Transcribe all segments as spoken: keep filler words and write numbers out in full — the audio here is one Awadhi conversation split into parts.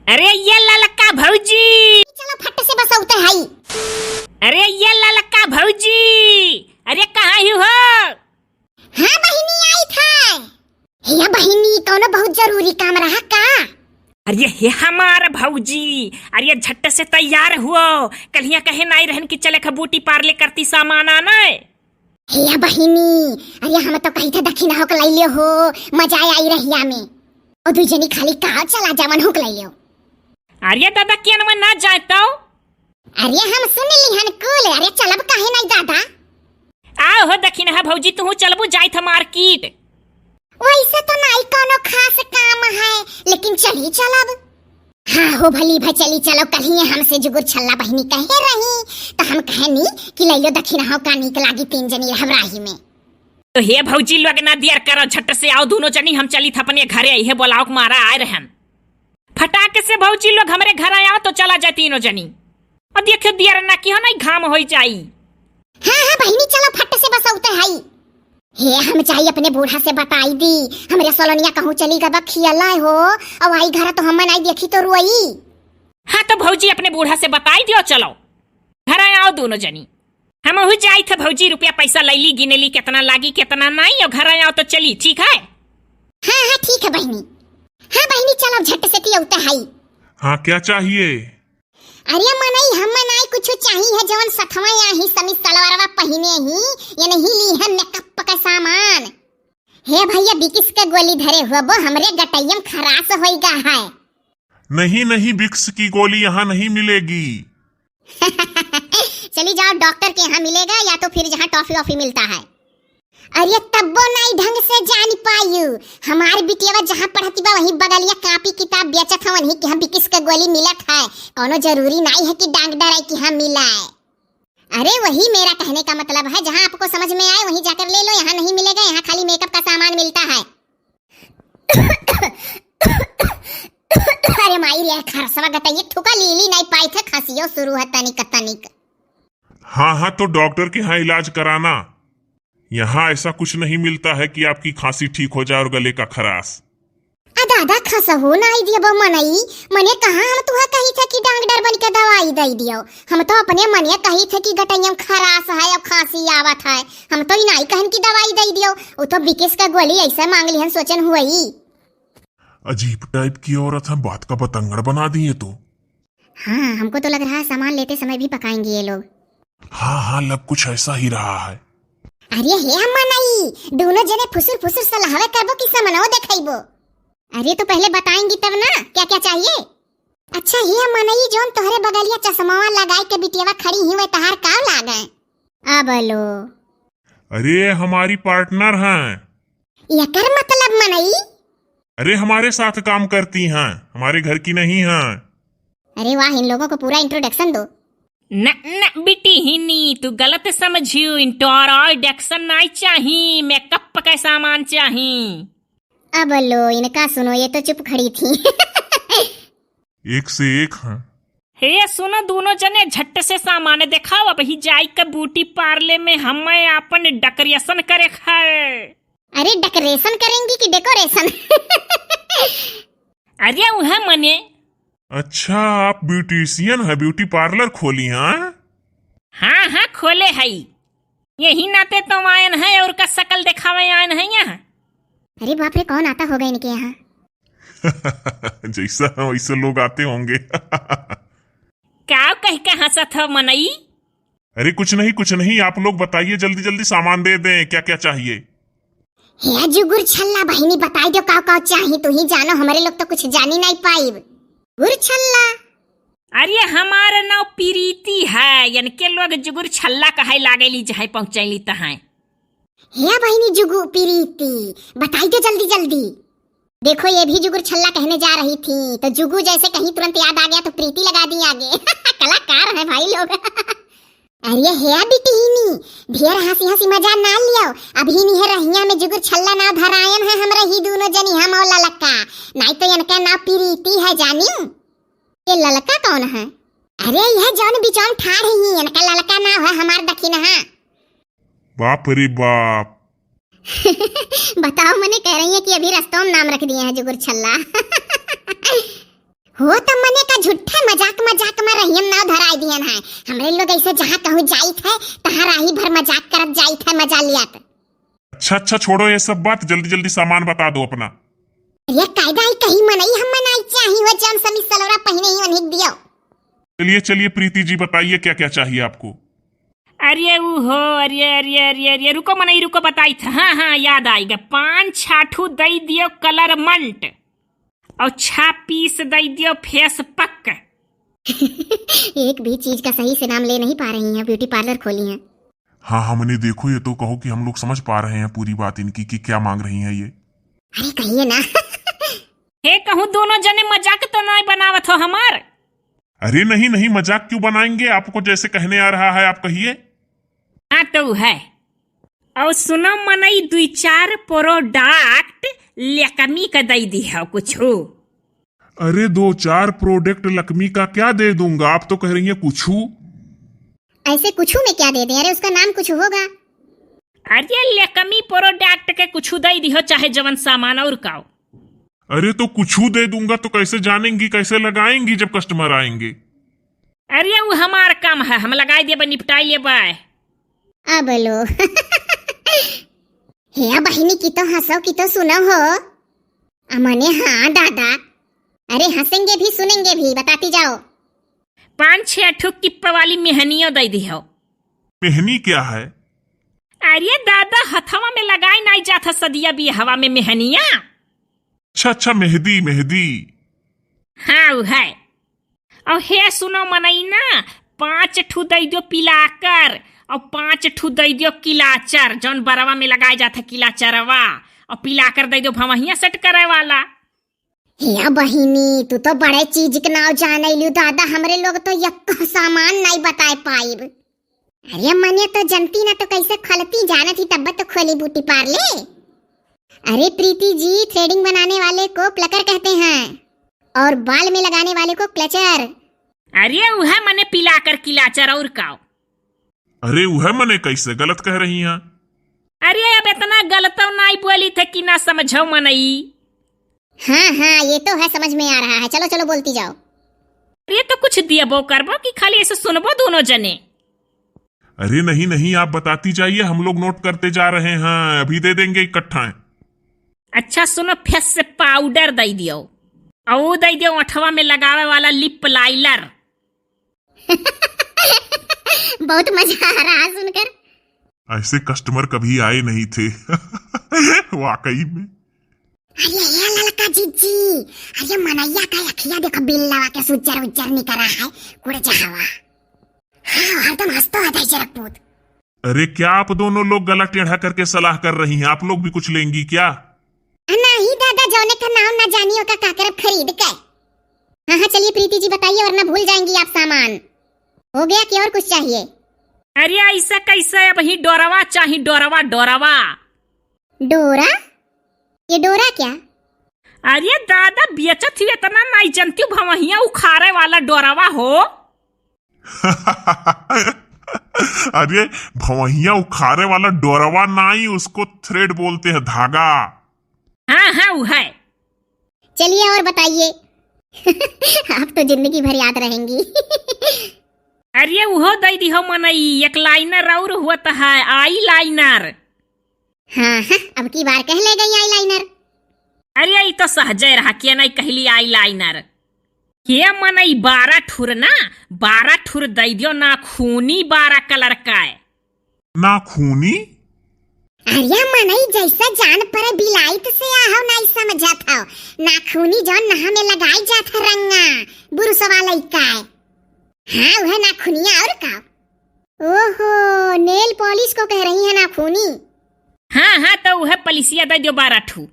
अरे ये ललका भौजी। चलो फट से बसौते हई। अरे ये ललका भौजी, अरे कहाँ ही हो? हाँ बहिनी, आई था। हे बहिनी, कौनो बहुत जरूरी काम रहा का? अरे हे हमार भौजी, अरे झट से तैयार हुओ, कल्हिया कहे नाई रहन कि चले खा ब्यूटी पार्लर करती सामान आना है। हे बहिनी, अरे हम तो कही थे दखिनहा के लैले हो, मजा आई रहिया में। और दुई जनी खाली का चला जावन हुक लैले हो। अरे दादा, कियन में ना जाए तो? अरे हम सुन लिहन कुल, अरे चलब काहे नहीं दादा? आओ हो दखिनहा भौजी, तुहू चलबू जाइत ह मार्केट। वैसे तो नाई कौनो खास काम है, लेकिन चली चलब। हाँ हो भली भाई, चली चलो, कल्हिये हमसे जुगुर छल्ला बहिनी कहे रही, तो हम कहनी कि लैलो दखिनहा का नीक लागी, तीन जनी रहब राही में। तो हे भौजी लोग ना देर करो, झट से आओ दोनों जनी, हम चली थ अपने घरे, इहे बोलाव के मारा आए रहन। फटाक से भौजी लोग हमरे घर आओ तो चला जाए तीनों जनी। और देखो देर ना किहो, नहीं घाम होई जाई। हाँ हाँ बहिनी, चलो फट से बसौते हई। हे हम जाई अपने बूढ़ा से बताई दी, हमरे सलोनिया कहूँ चली गबा खियला हो, और आई घर तो हम नहीं देखी तो रोई। हाँ तो भौजी अपने बूढ़ा से बताई दियो, चलो घर आओ दोनों जनी। हम हु जाई थे भौजी, रुपया पैसा लैली, गिनेली कितना लागी कितना नहीं, और घर आओ तो चली, ठीक है? हाँ हाँ ठीक है बहिनी। हाँ बहिनी, चलो झट से तियौता हई। हाँ, क्या चाहिए? अरे मनई, हम नाई कुछ चाहिए है, जवन सथवा आही समी सलवारवा पहिने ही, ये नहीं ली है मेकअप का सामान। हे भैया, बिकिस के गोली धरे हुआ बो, हमरे गटैयम खरास होई गा है। नहीं नहीं, बिक्स की गोली यहाँ नहीं मिलेगी। चली जाओ डॉक्टर के यहाँ मिलेगा, या तो फिर जहाँ टॉफी वॉफी मिलता है। अरे तब्बो नाई ढंग से जान पायु। हमार बिटियावा जहाँ पढ़ती बा वहीं बगलिया कापी किताब बेचत हवन ही कि हम बिकिस के गोली मिलत है। कौनो जरूरी नाई है कि डांग डराई कि हाँ मिला है। अरे वही मेरा कहने का मतलब है, जहाँ आपको समझ में आए वहीं जाकर ले लो, यहाँ नहीं मिलेगा, यहाँ खाली मेकअप का सामान मिलता है। अरे माई रे, खरसवा गटैया थुका लीली नाई पाई थे, खांसियो शुरू है तनिक तनिक। हाँ हाँ, तो डॉक्टर के यहाँ इलाज कराना। यहाँ ऐसा कुछ नहीं मिलता है कि आपकी खांसी ठीक हो जाए और गले का खराश। आ दादा, खसहो नाई दियो बा मनई, मने कहाँ हम तुहा कही थे कि डॉक्टर बन के दवाई दे दियो। हम तो अपने मने कही थे कि गटैया में खराश है, अब खांसी आवत है, हम तो ई नाई कहन की दवाई दे दियो। वो तो बिकिस का गोली ऐसे मांग लिहन, सोचन हुई। अजीब टाइप की औरत है, बात का बतंगड़ बना दिए तो। हाँ, हमको तो लग रहा है सामान लेते समय भी पकाएंगी ये लोग। हाँ हाँ, लग कुछ ऐसा ही रहा है। अरे हे अम्मा नाई, दोनों जने फुसुर फुसुर सलाहवे करबो कि समनवो देखैबो? अरे तो पहले बताएंगी तब ना, क्या क्या चाहिए? अच्छा हे अम्मा नाई, जौन तोहरे बगलिया चश्मावा लगाए के बिटियावा खड़ी ही, वे तहार का लागे? अब लो। अरे हमारी पार्टनर हैं। एकर मतलब मनई? अरे हमारे साथ काम करती हैं, हमारे घर की नहीं हैं। अरे वाह, इन लोगों को पूरा इंट्रोडक्शन दो। न, न, बिटी हिनी, तू गलत समझियो, इंट्रोडक्शन नहीं चाही, मेकअप का सामान चाही। अब लो, इनका सुनो, ये तो चुप खड़ी थी। एक से एक हैं। हे सुनो, दोनों जने झट से सामान देखाओ, अबही जाई के ब्यूटी पार्लर में हमें आपन डेकोरेशन करे खाए। अरे डेकोरेशन करेंगी कि डेकोरेशन? अरे उहे मने। अच्छा, आप ब्यूटिशियन है, ब्यूटी पार्लर खोली हैं? हाँ हाँ, खोले हई, यही नाते तो आयन है और का शकल देखावे आयन है यहाँ। अरे बाप रे, कौन आता होगा इनके यहाँ? जैसा है वैसे लोग आते होंगे। का कह के हंसत हो मनई? अरे कुछ नहीं, कुछ नहीं, आप लोग बताइए, जल्दी जल्दी सामान दे दें, क्या क्या चाहिए? हे जुगुर छल्ला बहिनी, बताई दो का का चाही, तू ही जानो, हमरे लोग तो कुछ जानी नहीं पाइब। गुर छल्ला। अरे हमारा नाव प्रीति है, इनके लोग जुगुर छल्ला कहे लागेली, जहाँ पहुँचैली तहाँ। हे बहिनी जुगु प्रीति, बताई दो जल्दी जल्दी। देखो, ये भी जुगुर छल्ला कहने जा रही थी, तो जुगु जैसे कहीं तुरंत याद आ गया तो प्रीति लगा दी आगे। कलाकार है भाई लोग। अरे हे बिटिहिनी, ढेर हंसी हंसी मजा ना लियो। अभी नहीं है रहिया में जुगुर छल्ला ना धरायन है हमरा ही दोनों जनी, हम और ललका। नहीं तो इनका नाव प्रीति है जानी। ये ललका कौन है? अरे यह जौन बिचौन ठाड़ ही, इनका ललका नाव है, हमार दखिनहा। बाप रे बाप। बताओ, मने कह रही है कि अभी रस्तों में नाम रख दिए हैं जुगुर छल्ला। हो तो मने का झूठे मजाक मजाक में रहियन नाव धराई दियन है। हमरे लोग ऐसे जहाँ कहूँ जाइत है, तहाँ राही भर मजाक करत जाइत है, मजा लियात। अच्छा, अच्छा, छोड़ो ये सब बात, जल्दी जल्दी सामान बता दो अपना। अरे कायदा ही कहीं मनई हम मनाई चाही हो, जौन समी सलवरा पहिने ही उन्हीं दियो। चलिए, चलिए प्रीति जी, बताइए क्या क्या चाहिए आपको? अरे ऊ हो, अरे, अरे, अरे, अरे, रुको मनई, रुको बताई था। हाँ, हाँ, याद आइगा। पाँच छाठू दई दियो कलर मंट और छह पीस दई दियो फेस पक। एक भी चीज का सही से नाम ले नहीं पा रही हैं, ब्यूटी पार्लर खोली हैं। हाँ, हमने देखो, ये तो कहो कि हम लोग समझ पा रहे हैं पूरी बात इनकी कि क्या मांग रही हैं ये। अरे कहिए ना। हे कहूँ दोनों जने मजाक तो नहीं बनावत हो हमार? अरे नहीं, नहीं, मजाक क्यों बनाएंगे, आपको जैसे कहने आ रहा है आप कहिए। हाँ तो है। और सुनो मनई, दुई चार प्रोडक्ट लेकमी का दई दी हो कुछ। अरे दो चार प्रोडक्ट लकमी का क्या दे दूंगा, आप तो कह रही हैं कुछू। ऐसे कुछू में क्या दे दें? अरे उसका नाम कुछ होगा। अरे लेकमी प्रोडक्ट के कुछू दई दिहो, चाहे जवन सामान और काओ। अरे तो कुछू दे दूंगा तो कैसे जानेंगी, कैसे लगाएंगी जब कस्टमर आएंगे? अरे वो हमार काम है, हम लगाई देबे, निपटाई लेबे। अब लो। हे बहिनी, की तो हंसो, की तो सुनो हो। अमने हाँ दादा, अरे हंसेंगे भी सुनेंगे भी, बताती जाओ। पाँच छह ठो किप्प वाली मेहनियो दई दिहो। मेहनी क्या है? अरे दादा, हथवा में लगाए नाई जात ह सदिया बियाहवा में मेहनिया। अच्छा, अच्छा, मेहदी, मेहदी। हाँ, उ है। और हे सुनो मनई ना, पाँच ठू दई दियो पिलाकर और पाँच ठू दई दियो किलाचर, जौन बरवा में लगाए जात है किलाचरवा, और पिलाकर दई दियो भवहिया सेट करे वाला। हे बहिनी, तू तो बड़े चीज के नाव जाने लियो दादा, हमरे लोग तो यक्को सामान नहीं बताए पाइब। अरे मने तो जनती ना तो कैसे खोलती, जानत ही तब तो खोली ब्यूटी पार्ले। अरे प्रीति जी, थ्रेडिंग बनाने वाले को प्लकर कहते हैं और बाल में लगाने वाले को क्लचर। अरे उहे मने पिलाकर किलाचर और काओ। अरे उहे मने कैसे गलत कह रही हैं? अरे अब इतना गलतो नाई बोली थे कि ना समझो मनई। हाँ हाँ, ये तो है, समझ में आ रहा है। चलो चलो, बोलती जाओ। अरे तो कुछ दियबो करबो कि खाली ऐसे सुनबो दोनों जने? अरे नहीं नहीं, आप बताती जाइए, हम लोग नोट करते जा रहे हैं, अभी दे देंगे इकट्ठा। अच्छा सुनो, फेस पाउडर दई दियो, और वो दई दियो ओठवा में लगावे वाला लिप लाइनर। बहुत मजा आ रहा है सुनकर। ऐसे कस्टमर कभी आए नहीं थे। वाकई में। अरे ये ललका जीजी, अरे मनैया का अखिया देखो, बिल्लावा के सुज्जर उज्जर निकरा है, कुड़ जहवा। हाँ, हरदम हंसतो है दहिजर पूत। अरे क्या आप दोनों लोग गला टेढ़ा करके सलाह कर रही हैं? आप लोग भी कुछ लेंगी क्या? नहीं दादा, जौने का नाम ना जानी ओका का करब खरीद के। हाँ हाँ, चलिए प्रीति जी बताइए, वरना भूल जाएंगी आप सामान। हो गया कि और कुछ चाहिए? अरे ऐसा कैसे, अब ही डोरवा चाही, डोरवा, डोरवा। डोरा? ये डोरा क्या? अरे दादा, बेचत ही इतना नहीं जनती, भवहिया उखारे वाला डोरवा हो। अरे भवहिया उखारे वाला डोरवा नहीं, उसको थ्रेड बोलते हैं, धागा। हाँ हाँ, वो है। चलिए और बताइए। आप तो जिंदगी भर याद रहेंगी। अरे उहो दई दिहो मनई, एक लाइनर और होत है, आई लाइनर। हाँ हाँ, अब की बार कह ले गई आई लाइनर। अरे ई तो सहजे रहा, के नहीं कहली आई लाइनर। के मनई, बारह ठुर ना, बारह ठुर दई दियो, नाखूनी बारह कलर का है। नाखूनी? अरे मनई, जैसा जान परे बिलाइत से आहो, नहीं समझत हो। नाखूनी जौन नहा में लगाई जात है रंगा, बुरुसवा लइका है। हाँ, वह नाखूनिया और का? ओहो, नेल पॉलिश को कह रही है नाखूनी। हाँ हाँ, तो वह पलिसिया दे दियो बारह ठू।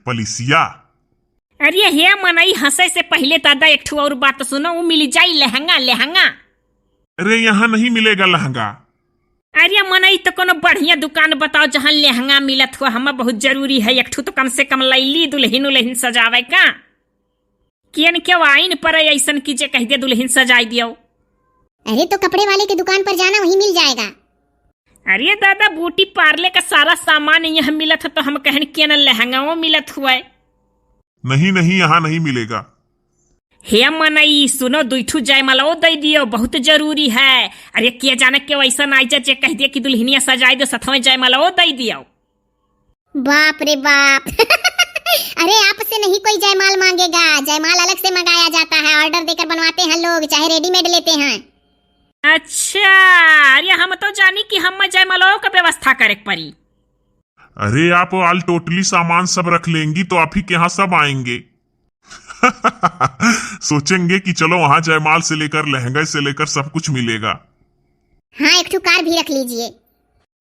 पलिसिया? अरे हे मनई, हंसे से पहले दादा एक ठू और बात सुनो, वो मिल जाई लहंगा, लहंगा। अरे यहाँ नहीं मिलेगा लहंगा। अरे मनई, तो कोनो बढ़िया दुकान बताओ जहाँ लहंगा मिलत हुआ, हमें बहुत जरूरी है एक ठू, तो कम से कम लैली दुल्हन उल्हन सजावे का। केन के वाइन पर ऐसन की जे कह दे दुल्हन सजाई दियो। अरे तो कपड़े वाले के दुकान पर जाना, वहीं मिल जाएगा। अरे दादा, ब्यूटी पार्लर का सारा सामान यहाँ मिलत है, तो हम कहन केन लहंगाओ मिलत हुआ है। नहीं, नहीं, यहाँ नहीं मिलेगा। हे मनई, सुनो, दुई ठू जयमालो दई दियो, बहुत जरूरी है। अरे, के जाने के वैसा ना आइजा जे कह दिया कि दुल्हनिया सजाई दे, सथवे जयमालो दई दियो। बाप रे बाप। अरे, आपसे नहीं कोई जयमाल मांगेगा, जयमाल अलग से मंगाया जाता है, order देकर बनवाते हैं लोग, चाहे readymade लेते हैं। अच्छा, अरे, हम तो जानी कि हम जयमालो का व्यवस्था करे के पड़ी। अरे, आप all totally सामान सब रख लेंगी तो आप ही के यहाँ सब आएंगे। सोचेंगे कि चलो, वहाँ जयमाल से लेकर लहंगे से लेकर सब कुछ मिलेगा। हाँ, एक ठो कार भी रख लीजिए।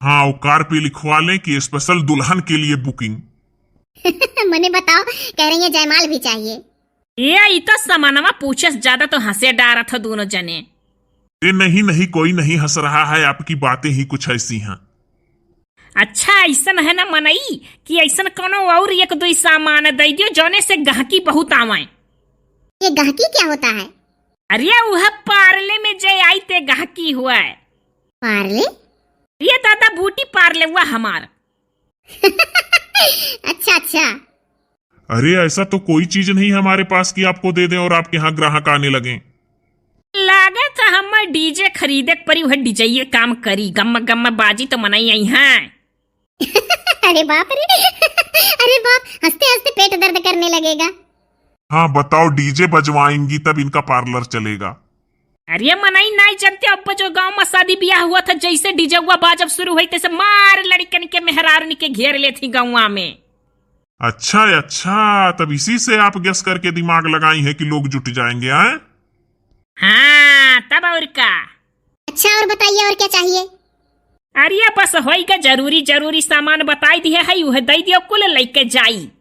हाँ, वो कार पे लिखवा लें कि special दुल्हन के लिए booking। मने बताओ, कह रही है जयमाल भी चाहिए। ए, ई तो समानवा पूछे से ज्यादा तो हंसे डारत हो दोनों जने। ए, नहीं, नहीं, कोई नहीं हंस रहा है, आपकी बातें ही कुछ ऐसी हैं। अच्छा, ऐसन है ना मनई कि ऐसन कोनो और एक दुई सामान दे दियो, जौने से गहकी बहुत आवे। ये गहकी क्या होता है? अरे, वह पार्ले में जे आई ते गहकी हुआ है। पार्ले? ये दादा, बूटी पार्ले हुआ हमार। अच्छा, अच्छा। अरे, ऐसा तो कोई चीज नहीं है हमारे पास कि आपको दे दें और आपके यहाँ ग्राहक आने लगें। लागत है हम डीजे खरीदे के परी, वह डीजे ये काम करी, गम गम बाजी तो मनई आई हैं। अरे बाप रे, अरे बाप, हंसते हंसते पेट दर्द करने लगेगा। हाँ, बताओ, डीजे बजवाएंगी तब इनका पार्लर चलेगा। अरे मनई, नाई जनते, अब जो गांव में शादी ब्याह हुआ था, जैसे डीजे हुआ बाजब शुरू हुई, तैसे मार लड़कन के मेहरारुन के घेर लेती गौवा में। अच्छा, अच्छा, तब इसी से आप guess करके दिमाग लगाई है कि लोग जुट जाएंगे, हैं? हाँ, तब और का। अच्छा, और बताइए, और क्या चाहिए? अरे बस होई का, जरूरी जरूरी सामान बताई दिए है, उहे दई दियो, कुल लइके जाई।